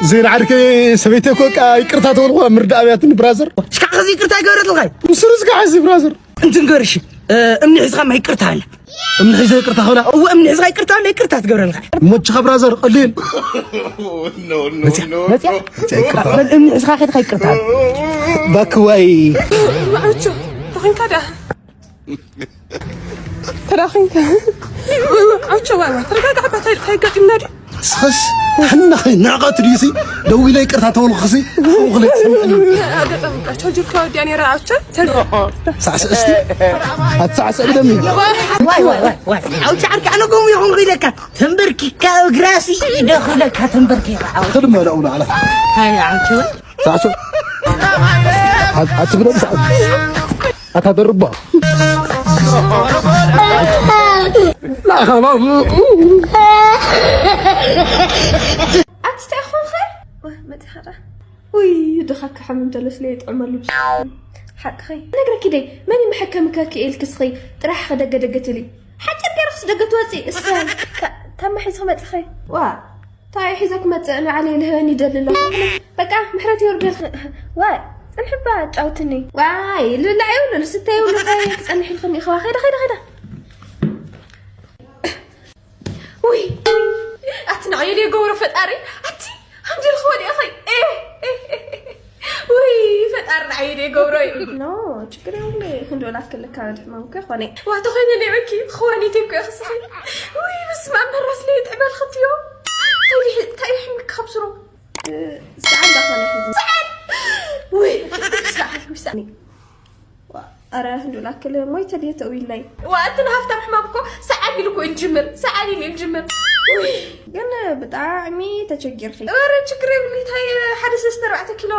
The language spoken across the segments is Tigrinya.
ዘይንዓርከ ሰበይተይ እኮ በቃ ይቅርታ ተበልኩ ምርዳእ ኣብያትኒ ብራዘር። እስካዕ ከዚ ይቅርታ ይገብረትልካ እዩ። ምስሩ እስካዕ እዚ ብራዘር። እንትንገር እሺ፣ እ፣ እምኒ ሒዝካ ማ ይቅርታ ኣለ። እምኒ ሒዘ ይቅርታ ክብላ? እወ፣ እምኒ ሒዝካ ይቅርታ ኣለ፣ ይቅርታ ትገብረልካ። ሞችኻ ብራዘር፣ ቀሊል። መፅያ፣ መፅያ፣ ይቅርታ። በል እምኒ ሒዝካ ከድካ ይቅርታ ኣለ። ባክዋይ። ማዕበቾ፣ ተኾንካ ደኣ? ተዳኺምካ። ኣውቸ፣ ዋይ፣ ዋይ፣ ተረጋጋዕ፣ ኣባ፣ ታይ፣ ታይ ገጢምና ድዩ? ስኸስ፣ ሕናኸ ንዕቐት ድዩሲ? ደው ኢለ ይቅርታ ተበልኩሲ፣ ከምኡ ክልተ ሰምዕኒ። ኣገጠምካ፣ ቻርጀርካ ወዲያ ነይራ፣ ኣውቸ፣ ተል- ሳዕስዕ እስቲ። ኣትሳዕስዕ ብደሚ። ዋይ፣ ዋይ፣ ዋይ፣ ዋይ። ኣውቸ፣ ዓርኪ፣ ኣነ ከምኡ ይኹን ኢለካ። ተንበርኪካ፣ እግራሲ፣ ኢደ ክብለካ፣ ተንበርኪካ፣ ኣውቸ። ትልመደ፣ ኣውላ፣ ኣላ። ሃይ፣ ኣውቸ፣ ዋይ። ሳዕሶ። ኣት-፣ ኣትብሎ ብሳዕ-፣ ኣታ ደርባ። ላኻ ባቡ። ኣቲ እንታይ ኾንኸ? ወ-፣ መጺኻ ዳ? ውይ፣ ድኻ ክሓምም ተሎ ስለ የጥዕመሉ ብስ-፣ ሓቅኸይ። ነግረኪ ደይ፣ መን ይምሕከምከ ክኢልክስኺ? ጥራሕ ደገ ደገ ትብሊ። ሓፂር ገይርክስ ደገ ትወፂ። እሰ፣ ካ-፣ ካብ መሒዝኺ መፂኸ? ዋ፣ እንታይ ሒዘ ክመፅእ ንባዕለይ ልህበኒ ይደሊ ኣለኹ። በቃ ምሕረት የውርደልኪ። ዋይ፣ ፅንሕባ ኣጫውትኒ። ዋይ፣ ልብላዕ የብሉ፣ ልስተ የብሉ፣ እንታይ ክፀንሕ ኢልክኒ ኢኽዋ? ኸይዳ፣ ኸይዳ፣ ኸይዳ። ውይ፣ ውይ፣ ኣቲ ንዓይ ደይ ገብሮ ፈጣሪ፣ ኣቲ ሃምዲ ልኽወ ዲኺ? ኤ፣ ኤ፣ ኤ፣ ኤ። ውይ፣ ፈጣሪ ንዓይ ደይ ገብሮ እዩ። ኖ፣ ችግር የብሉ። ክንዶ ላክልካ ወድ ሕማም እኮ ይኾነ። ዋ፣ ተኾይነ ሊዑኪ፣ ክዋኒት እኮ ይኽስኺ። ውይ፣ በስመ ኣብ፣ መራስ ለይ ጥዕመል ኽትዮ። እንታይ ይሕ-፣ እንታይ ይሕምክ ካብ ስሩ? እ፣ ሰዓል እንዳኾነ ሕዚ። ሰዓል! ውይ፣ ሰዓል፣ ውይ፣ ሰዓል። ዋ፣ ኣረ፣ ክንዶ ላክል ሞይተ ድየ ተእዊለይ? ዋ፣ እቲ ንሃፍታም ሕማም እኮ ሰዓል ኢሉ እኮ እዩ ዝጅምር። ሰዓል ኢሉ እዩ ዝጅምር። ውይ። ግን ብጣዕሚ ተቸጊርኺ። ኧረ፣ ችግር የብሉ። እንታይ፣ ሓደ ሰለስተ ኣርባዕተ ኪሎ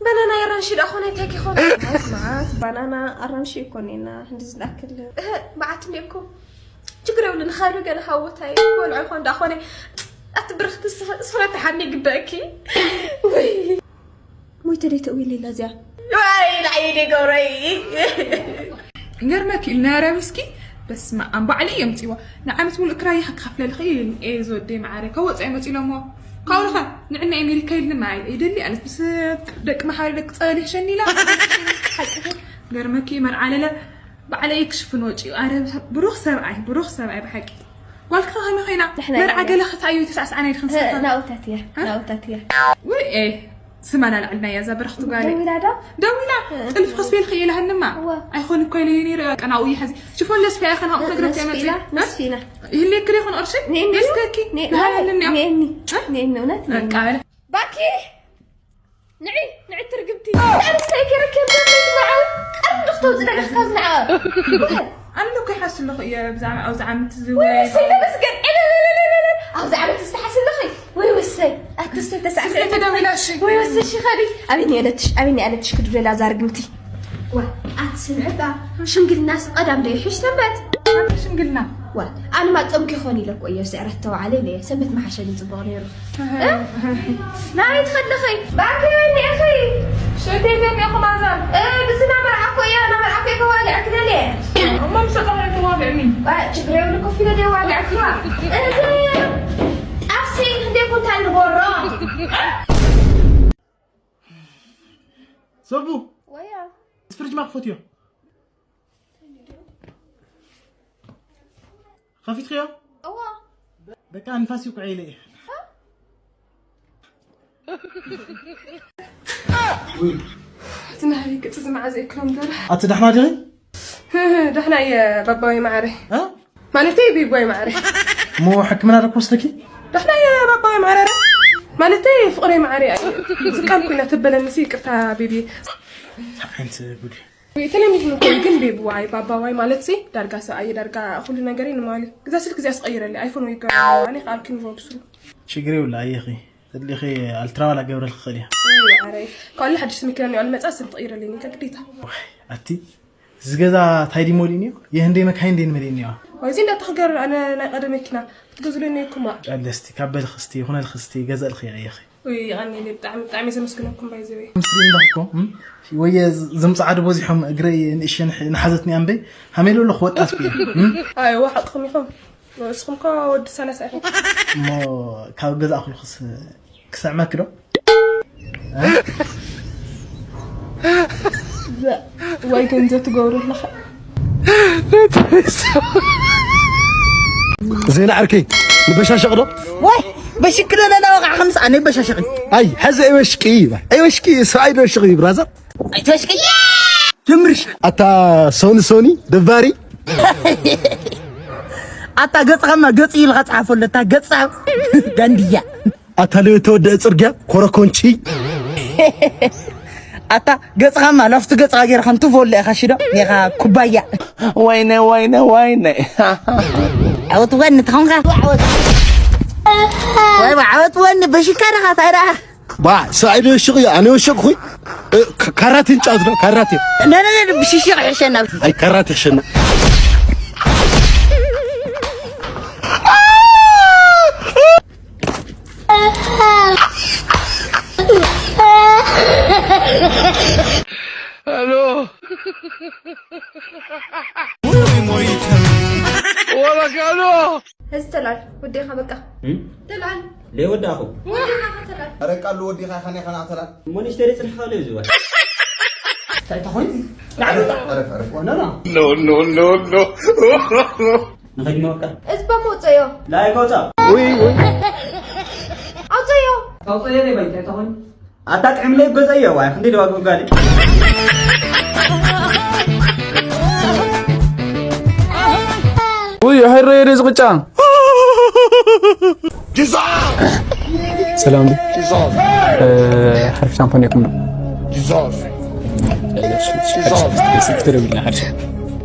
ባናና ኣራንሺ ደኣ ኾነ እንታይ ኪኾን? መዓት፣ መዓት ባናና ኣራንሺ እኮ እኔና፣ ክንዲ ዝላክል። እህ፣ መዓት እኔኩም። ችግር የብሉ፣ ንኻሉ ገለ ሃወታይ፣ ክበልዖ ይኾን ደኣ ኾነ። ኣቲ ብርኽቲ ስኸ-፣ ስኸ ተሓሚ ግበእኪ። ወይ። ሞይተ ደይ ተእዊ ሌላ እዚኣ። ወይ፣ ንዓይ ደይ ገብረይ። ገርመኪ፣ ኢልና ራቢስኪ፣ በስመ ኣብ፣ ባዕለይ እየ ኣምፂዋ። ንዓመት ሙሉእ ክራይ ኢኻ ክኸፍለልኺ፣ ኤ ዝወደይ መዓረይ፣ ካብ ወፃኢ መፂ ኢሎሞ። ካብኡ ኸ፣ ንዕና ኣሜሪካ ኢልኒ ማይ፣ ይደሊ ኣለት፣ ምስ ደቂ መሓሪ ደቂ ፀበል ይሕሸኒ ኢላ። ሓቂ፣ ገርመኪ፣ መርዓ ለለ፣ ባዕለይ ክሽፍን ወጪ። ኣረ፣ ብሩኽ ሰብኣይ፣ ብሩኽ ሰብኣይ ብሓቂ። ጓልኪ ከ ከመይ ኮይና? ደሕና መርዓ እየ። ገለ ኸታዩ ተሳዕሳዕና ኢልክን እ፣ ሰፈር? ናውታት እያ፣ እ? ናውታት እያ። ውይ፣ ኤ፣ ስማ ናልዕልና እያ እዛ ብርኽቲ ጓለይ። ደዊላ ዶ? ደዊላ፣ እ፣ ጥልፊ ኸስፌልኪ ኢላሃንማ። እዋ። ኣይኾን እኮ ኢለዮ ነይረ፣ በቃ ናብኡ ይሓዚ። ሽፎን ለስፍያ ኢኻ ናብኡ እ፣ ተግረፍ ነስፊላ፣ መፂ። እ? ነስፊላ። ይህልየኪ ዶ ይኾን ቅርሺ? ኔኒ፣ እስከኪ፣ ኔኒ፣ ናሃለኒ እያ። ኔኒ፣ እ? ኔኒ፣ እውነት ኔኒ። በቃ በለ። ባኪ! ንዒ፣ ንዒ ትርግምቲ። ኣነስተይ ከይረክብ ዘብለይ ንዓው። ቀርኒ ዶ ክተውፅእ ደገፍ ካብ ንዓው? ኣነ እኮ ይሓስብ ኣለኹ እየ ብዛዕባ ኣብዚ ዓመት እዚ ወይ ወይ ወሰይ ተመስገን። ዕለለለለለ። ኣብዚ ዓመት ዝተሓስብ ኣለኺ። ወይ ወሰይ። ኣትስተይ ተሳዕስዒ። ስልኪ ተደዊላ እሺ። ወይ ወሰይ እሺ ኸዲ። ኣበይ ነለትሽ? ኣበይ ነለትሽ ክድብለላ ዛርግምቲ? ዋ፣ ኣቲ ስምዕባ። ሽምግልናስ ቀዳም ዶ ይሕሽ ሰንበት? ኣንቲ ሽምግልና። ዋ፣ ኣነ ማ ጾምኪ ይኾን ኢለ እኮ እየ ስዕረት ተባዕለ ኢለ እየ። ሰንበት መሓሸኒ ጽቡቕ ነይሩ። ናበይ ትኸድልኺ? ባክን እኒኤኺ። ሸይተይ እኒኤኹም ኣዛን። እ፣ ብዚ ናመርዓኩ እያ፣ ናመርዓኩ እየ ከዋግዐኪ ደልየ። እሞ ምሸት ኣኸለ ተዋግዕኒ። ባ፣ ችግር የብሉ፣ ኮፍ ኢለ ደዋግዐኪ። እዚ ጣፍሲ ክንደይ ኩንታል ንጎሮ? ሰቡ። ወያ። ፍሪጅ ማክ ፎትዮ። ከፊትክዮ? እዋ። በቃ ንፋስ ይውቅዐ ኢለ እየ። እቲ ናህሪ ቅጽ ዝመዓዘ ይክሎም ገለ። ኣቲ ዳሕና ዲኺ? ዳሕና እየ ባባዊ መዓረ። እ? ማለተይ ቤቢዋይ መዓረ። እሞ ሕክምና ዶ ክወስደኪ? ዳሕና እየ ባባዊ መዓረ። ማለተይ ፍቕረይ መዓረ ኣየ። ዝቃም ኮይና ተበለንሲ ይቅርታ ቤቢ። እንታይ ዓይነት ጉድ እዩ? ተለሚድኒ እኮ እዩ፣ ግን ቤቢ ዋይ፣ ባባ ዋይ ማለት ሲ ዳርጋ ሰብኣይ፣ ዳርጋ ኩሉ ነገረይ ንማሊ። ግዛ ስልክ እዚኣ ስቀይረለይ፣ ኣይፎን ወይ ገ-፣ ኣነ ከኣልኪ ንሮ ብስሩ። ችግር የብላ፣ ኣየኺ። ተድሊኺ ኣልትራ ዋላ ገብረልኪ ክእል እየ። ውይ፣ ኣረይ። ከኣለ ሓድሽ መኪና እኒኦ፣ ልመጻ ስም ትቀይረለይ፣ ኒካ ግዴታ። ዋይ፣ ኣቲ፣ እዚ ገዛ ታይ ድዩ መሊእኒዮ? የህንደይ መካይን ደይ ንመሊእኒዮ? ወይ፣ እዚ እንዳተኽገር፣ ኣነ ናይ ቀደም መኪና ክትገዝኡለይ እኒኦኩማ። ቀለስቲ፣ ካብ በልኽስቲ፣ ይኹነልኽስቲ፣ ገዘእልኺ፣ ኣየኺ። ውይ፣ የቐንየለይ፣ ብጣዕሚ፣ ብጣዕሚ ዘመስግነኩም ባይ ዘ ወይ። ምስሉ እንዳኹም፣ እም? ወየ ዝምጽዓዱ በዚሖም እግረይ ንእሸን ሕ-፣ ንሓዘትኒ ኣምበይ፣ ሃሜሎ ኣለኹ ወጣት እየ። እም? ኣይ፣ ዋ፣ ሓቅኹም ኢኹም። ንስኹም ከ ወዲ ሰላሳ ኢኹም። እሞ ካብ ገዛ ኣኹልኩስ ክስዕመኪ ዶ? እ? ዛ-፣ ዋይ ገንዘብ ትገብሩ ኣለኻ። ዜና ዓርከይ፣ ንበሻሸቕ ዶ? ወይ፣ በሽክለና ናወቕዓ ከምስ ኣነ በሻሸቕ። ኣይ፣ ሕዚ ኣይበሽቂ እዩ፣ ኣይበሽቂ፣ ሰብኣይ ዶ ሽቕ እዩ፣ ብራዘር? ኣይትበሽቂ። ትምርሽ። ኣታ ሶኒ ሶኒ፣ ደባሪ። ኣታ ገጽኻማ ገጽ ኢልካ ጽሓፈሉ፣ ኣታ ገጽ ዳንድያ። ኣታ ለተወደአ ጽርግያ ኮረኮንቺ። ኣታ ገጽኻማ ላፍቲ ገጽኻ ጌርካ እንትፎለ ኢኻ ሽዶ ኔኻ ኩባያ። ወይነ፣ ወይነ፣ ወይነ። ዓወት ወኒ ተኾንካ፣ ዓወት። ወይ፣ ወይ፣ ዓወት ወኒ በሽካ ደኻ፣ ታይ ደኣ? ባ፣ ሰብኣይ ዶ ይወሽቕ እዩ? ኣነ ወሸቕኹይ? እ፣ ካ-፣ ካራቴ ንጫወት ዶ? ካራቴ። ነ፣ ነ፣ ነ፣ ብሽሽቕ ይሕሸና። ኣይ፣ ካራቴ ይሕሸና። ሄሎ። ወለካ ዶ? እዚ ተላል ወዲኻ በቃ። እም? ተላል። ለይ ወዳኹ። ወዲኻ ተላል። ኧረ ቃሉ ወዲኻ ኢኻ ኔኻ ናተላል። እሞ ንእሽተይ ዘይጽንሕካ ዶ እዩ ዝወ? እንታይ ተኾይኑ? ዐረፍ፣ ዐረፍ፣ ዐረፍ። ኖ፣ ኖ። ኖ፣ ኖ፣ ኖ፣ ኖ። ንኸይድ መወቀል። እዚ በምውፅእዮ። ላይ መውፃ። ውይ፣ ውይ። ኣውፅእዮ። ኣውፅእዮ ነይ ባይ፣ እንታይ ተኾይኑ? ኣታ ጥዕምለይ ገዛዮ ዋይ፣ ክንደይ ደዋ ግብጋሊ። ውይ፣ የሕረየ ደዚ ቅጫ። ሰላም ዲ? እ፣ ሓርፍ ሻምፖን የኩም ነው። ስልክ ተደውልና፣ ሓርፍ፣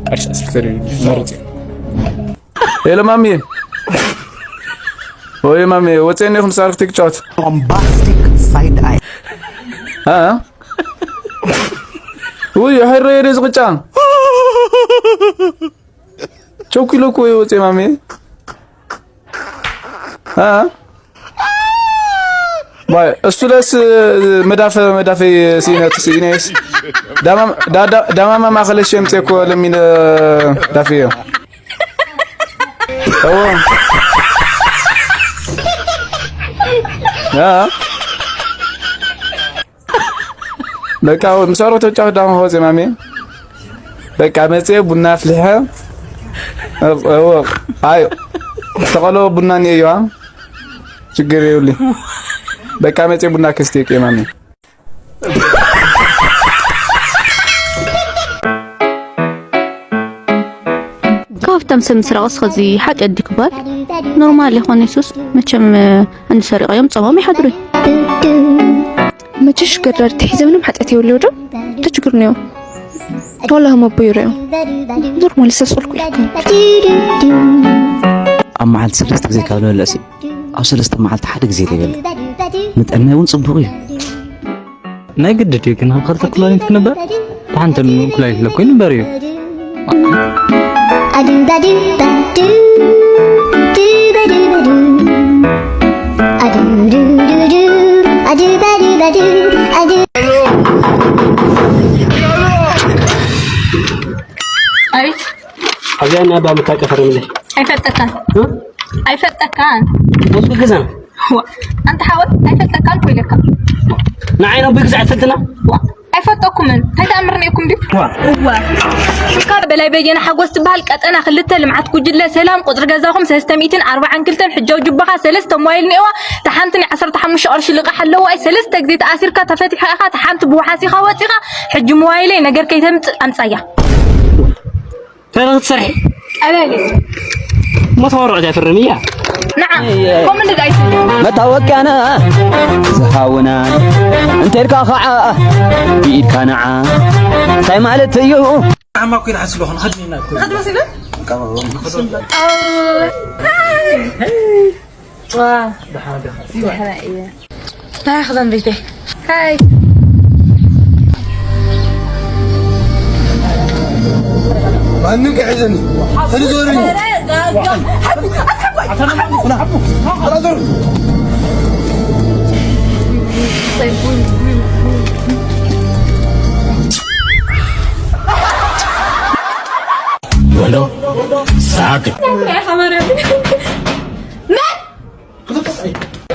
ሓርፍ ስልክ ተደውልና። መረጽ። ሄሎ ማሚዬ። ወይ ማሚዬ፣ ወፅኤ እኒኹም ሳርክቲ ክጫወት። Bombastic side eye. አ? ውይ፣ የሕረየ ደዚ ቅጫ። ቸኩለ እኮ ይወጽእ ማሜ። አ? ባይ፣ እሱ ለስ መዳፈ፣ መዳፈይ ሲነት፣ ሲኔስ። ዳማ፣ ዳ-፣ ዳ-፣ ዳማማ ማኸለ ሸምጤ እኮ ለሚን ዳፈዮ። እዎ። አ? በቃ ምሳሮ ተጫወት ዳማ ሆዜ ማሜ። በቃ መጽኤ ቡና አፍልሐ። እወ፣ አይ፣ ተቀሎ ቡና እየዋ። ችግር የውልኝ። በቃ መጽኤ ቡና ክስቴ ማሜ። ካብቶም ሰብ ምስራቕ እስኸዚ ሓጢኣት ድዩ ክበሃል? ኖርማል ይኾን የሱስ? መቸም፣ እ፣ እንድሰሪቐዮም ጸሞም ይሓድሩ። መቸሽ ገዳድ ተሒዘ ምንም ሓጢኣት የብልዮ ዶ? እንታይ ችግር ነዮ? ወላሂ መቦ ይረዮ። ኖርማል ይሰስልኩ ኢልካ። ኣብ መዓልቲ ሰለስተ ግዜ ካብ ልበልዕሲ፣ ኣብ ሰለስተ መዓልቲ ሓደ ግዜ ልበልዕ። ንጥዕናይ እውን ጽቡቕ እዩ። ናይ ግድድ እዩ ግን፣ ኣብ ክልተ ኩላሊት ክንበር? ብሓንቲ ኩላሊት ለኮ ይንበር እዩ። ኣዱባዱባዱ፣ ዱባዱባዱ። ኣዱባዱባዱ፣ ኣዱ- ኣቤት። ኣብዚኣ ናይ ኣባ መታወቂያ ፈርምለይ። ኣይፈልጠካን። እ? ኣይፈልጠካን። ወሱ ገዛ። ዋ፣ ኣንታ ሓወይ፣ ኣይፈልጠካን እኮ ኢለካ። ንዓይ ነቦይ ግዛዕ ትፈልጥና? ዋ፣ ኣይፈልጠኩምን። እንታይ ተኣምርኒ ኢኹም ድዩ? ዋ። እዋ። ካብ በላይ በየነ ሓጎስ ትበሃል ቀጠና ክልተ ልምዓት ጉጅለ ሰላም ቁጽሪ ገዛኹም ሰለስተ ሚእትን ኣርባዓን ክልተን ሕጃው ጅባኻ ሰለስተ ሞባይል ኔዋ፣ እታ ሓንቲ ናይ ዓሰርተ ሓሙሽተ ቅርሺ ልቓሕ ኣለዋ። ኣይ ሰለስተ ግዜ ተኣሲርካ ተፈቲሕካ ኢኻ፣ እታ ሓንቲ ብውሓስ ኢኻ ወጺኻ። ሕጂ ሞባይለይ ነገር ከይተምጽእ ኣምጻያ። እንታይ ክትሰርሒ? ቀለል እዩ። እሞ ተወርዖ ዘይፍርም እያ። ንዓ፣ ኮም እንድዳ ኣይትብል። መታወቅያና ዝሃውና እንተ ኢልካ ኸዓ ብኢድካ ንዓ እንታይ ማለት እዩ? ዓማ እኮ ኢልካ ስለኹ ንኸድኒ ኢና እኮ። ንኸድ መሲለ? ዋ፣ ደሓን እየ። ሃይ፣ ክዳን ቤተይ። ሃይ። ማንም ከይሕዘኒ። ተልዞርኒ። ተልዞር። ወንዶ ሳቅ። መን?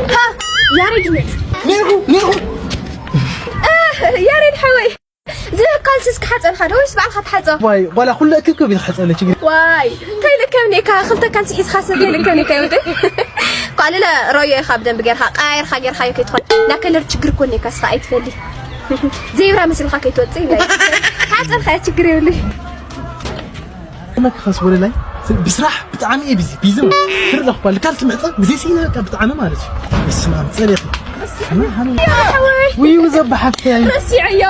ሃ፣ ያሬድ ነኝ። ኔርኩ ኔርኩ ያሬድ ሓወይ ዝህብ ካልሲ እስኪ ሓፀልካ ዶ ወይስ ባዕልካ ትሓፀ? ዋይ ዋላ ኩሉ እክብክብ ኢልካ ሓፀለ ችግር ዋይ እንታይ ልከብኒ ኢካ ክልተ ካልሲ ሒዝካ ሰብ እንታይ ልከብኒ ኢካ ይውደ ኳልለ ሮዮ ኢካ ብደንብ ጌርካ ቀያይርካ ጌርካ ዮ ከይትኾን ና ከለር ችግር ኮን ኢካ ስኻ ኣይትፈሊ ዘይብራ መስልካ ከይትወፅእ ኢለ ሓፀልካ ችግር የብሉ መክኸስ ወለላይ ብስራሕ ብጣዕሚ እየ ቢዚ ቢዚ ማለት ትርለኽ ባል ካልሲ ምሕፀብ ግዜ ሲና በቃ ብጣዕሚ ማለት እዩ ስማም ፀሌት ውይ ዘባሓፍተይ ረሲዐዮ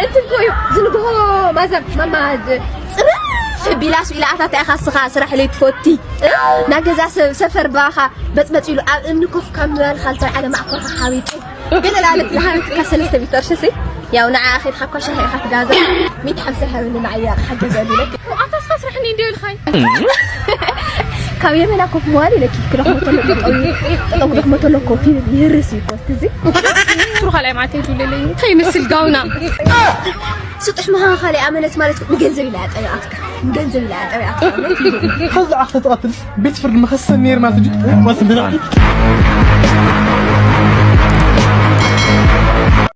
እንትንኮ እዩ ዝንግሆ ማዘር ማማ ፅርፍ ቢላ ስኢላ ኣታታ ኢኻ ስኻ ስራሕ ለይ ትፈቲ ናገዛ ሰብ ሰፈር ባኻ በፅበፅ ኢሉ ኣብ እምኒ ኮፍ ካብ ምባልካ ዝተባዕለ ማዕኮርካ ሓቢጡ ገለ ላለት ዝሃበትካ ሰለስተ ቢት ቅርሺ ሲ ያው ንዓ ኸድካ እኳ ሻሂ ኢኻ ትጋዛ ሚት ሓምሳ ሃበኒ ንዓያ ሓገዘ ቢለክ ኣታስኻ ስራሕኒ እንዲ ኢልኻይ ካብ የመና ኮፍ ምባል ኢለኪ ክደኽሞ ተሎ ጠጠው ጠጠው ክደኽሞ ተሎ ኮፍ ይህርስ እዩ ኮፍ እዚ ስሩ ካልኣይ ማለት እዩ ዝብለለይ እንታይ ይመስል ጋውና ስጡሕ ምዃን ካልእ ኣመነት ማለት ንገንዘብ ኢላ ጠቢዓትካ ንገንዘብ ኢላ ጠቢዓትካ ከዚ ዓኽ ተትቐትልስ ቤት ፍርዲ መኸሰን ነይር ማለት እዩ ማለት